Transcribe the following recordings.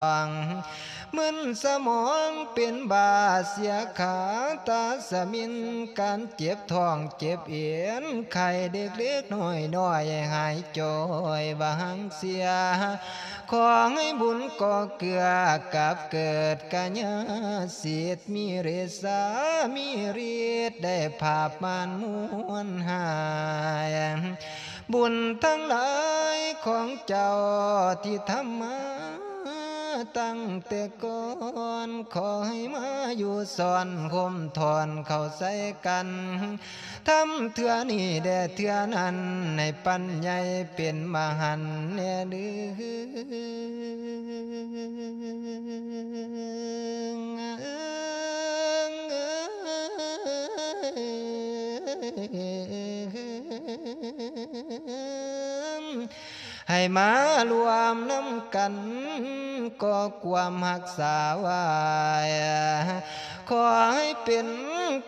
ງ ມຶນສະໝອງເປັນບ້າເສຍຄາ ຕາສະໝິ່ນ ການເຈັບທ້ອງເຈັບເອນ ໄຂ້ເລັກໆ ນ້ອຍໆ ໃຫ້ຫາຍຈ່ອຍຫວ່າງເສຍ ຂໍໃຫ້ບຸນກໍ່ເກື້ອກັບເກີດກະຍາສິດ ມີເດຊາມີລິດ ໄດ້ພາບມ່ານມ່ວນຫາຍ ບຸນທັງຫຼາຍຂອງເຈົ້າທີ່ທຳມາຕັ້ງແຕ່ກ່ອນ ຂໍໃຫ້ມາຢູ່ຊ້ອນໂຮມທອນເຂົ້າໃສ່ກັນ ທຳເທື່ອນີ້ແດ່ເທື່ອນັ້ນ ໃຫ້ປັນໃຫຍ່ເປັນມະຫັນແດ່ເດີ. ໃຫ້ມາລວມນຳກັນ ກໍ່ຄວາມຮັກສາໄວ້ ຂໍໃຫ້ເປັນ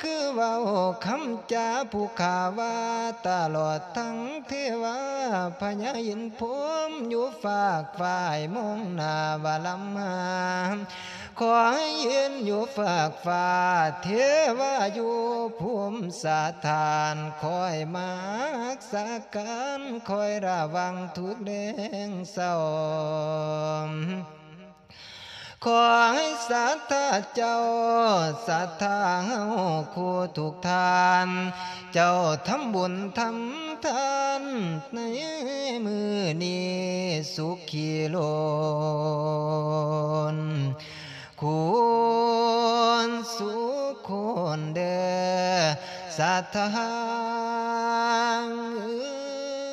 ຄືເວົ້າຄຳຈາຜູ້ຂ້າວ່າ ຕະຫຼອດທັງເທວາພະຍາອິນພົມ ຢູ່ຟາກຟ້າຍມອງໜ້າວ່າລຳຫາ ຂໍໃຫ້ຢືນຢູ່ຟາກຟ້າເທວາຢູ່ພູມສະຖານ ຄອຍມາຮັກສາການ ຄອຍລະວັງທຸກແລງເຊົ້າ ຂໍໃຫ້ສັດທາເຈົ້າ ສັດທາເຮົາຄູ່ທຸກທ່ານ ເຈົ້າທຳບຸນທຳທານໃນມື້ນີ້ ສຸຂີລົ້ນຄູນສຸຄົນເດີ ສັດທາເອີຍ.